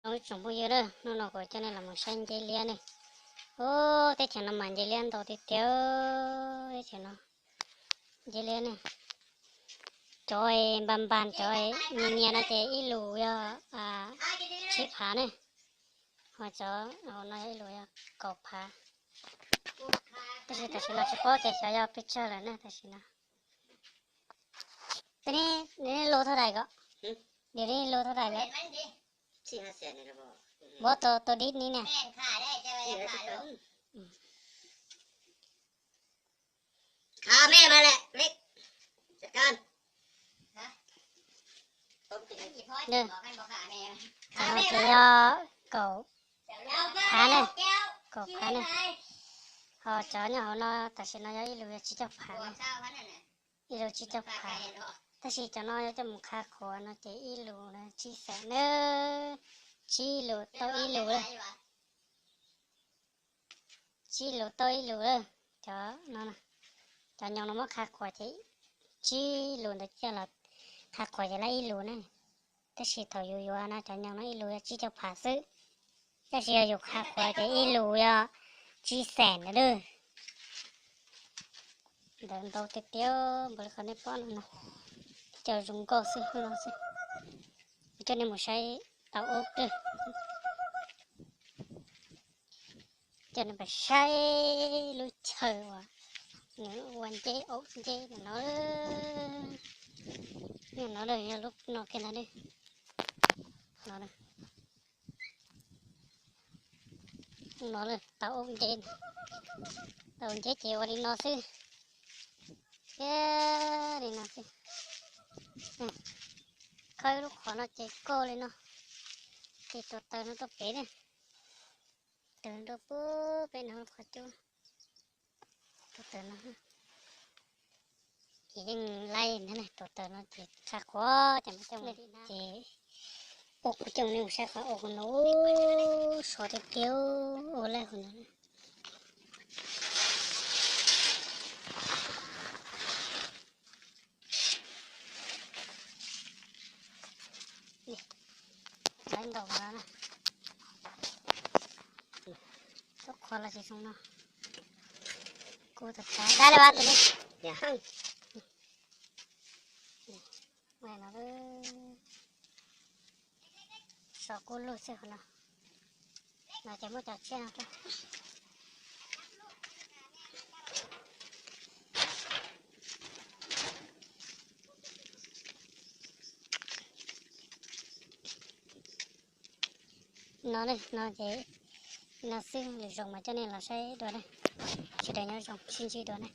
Ib tsoom phooj ywg na, hnub no kuv coj nej los mus saib nceb liab ne. Ub, teb chaws no mas nceb liab ntau tiag tiag, teb chaws no nceb liab ne. Cov npas npas, cov nyias nyias no ces ib lus yog tsib phav ne, ho cov hauv no yog ib lus yog kaum phav. Tab sis tam sim no tsis paub tias xyov yog pes tsawg lawm na tam sim no. Nws lus thaj dais ko, nws lus thaj dais lawm. Muab tau dib ni na. Cov no ces yog kaum phav ne, kaum phav ne. Ho cov nyob hauv no tam sim no yog ib lus yog tsib caug phav ne, ib lus tsib caug phav. Tab sis cov no yuav coj mus qha qhuav no ces ib lus tsib xees na, tsib lus tau ib lus lawm. Tsib lus tau ib lus lawm. Cov no, cov nyoos no muab qha qhuav ces tsib lus ntawd coj los qha qhuav ces lawm ib lus na. Tab sis thaum yus yuav no cov nyoos no ib lus yog tsib caug phav xwb, tab sis yog yus qha qhuav ces ib lus yog tsib xees ntawd. Ntawd ntau tiag tiag npaum li qhov nej pom no no, cov zoo nkauj xwb no xwb. Kuv coj nej mus saib tau ub twg, coj nej mus saib lub chaw uas nws ua nceb aub nceb no, no yog lub no kiag ntag. No, no tau ub nceb, tau nceb ces ua li no xwb, thiab li no xwb. Khawb lub qhov no ces kauj li no, ces tuav taws no rau pem ne, taws rau pem no qhov cub, tuav taws no. Ces yeej laij ntag, tuav taws no ces qha qhuav ces mus coj, ces ua qhuav coj mus saib qhov ua qhuav no, sov tiag tiag, ua laij qhuav no. Laij ntau no na. Tuav qhuav los tsis zoo no. Kuv tas tas dab li vaj tus ne. Sov kub lug xwb qhov no. No ces muab cov tsiaj no rau. No ne, no ces no xwb, lwm zaus mas coj nej los saib dua ne. Sawv daws nyob zoo, sib ntsib dua ne.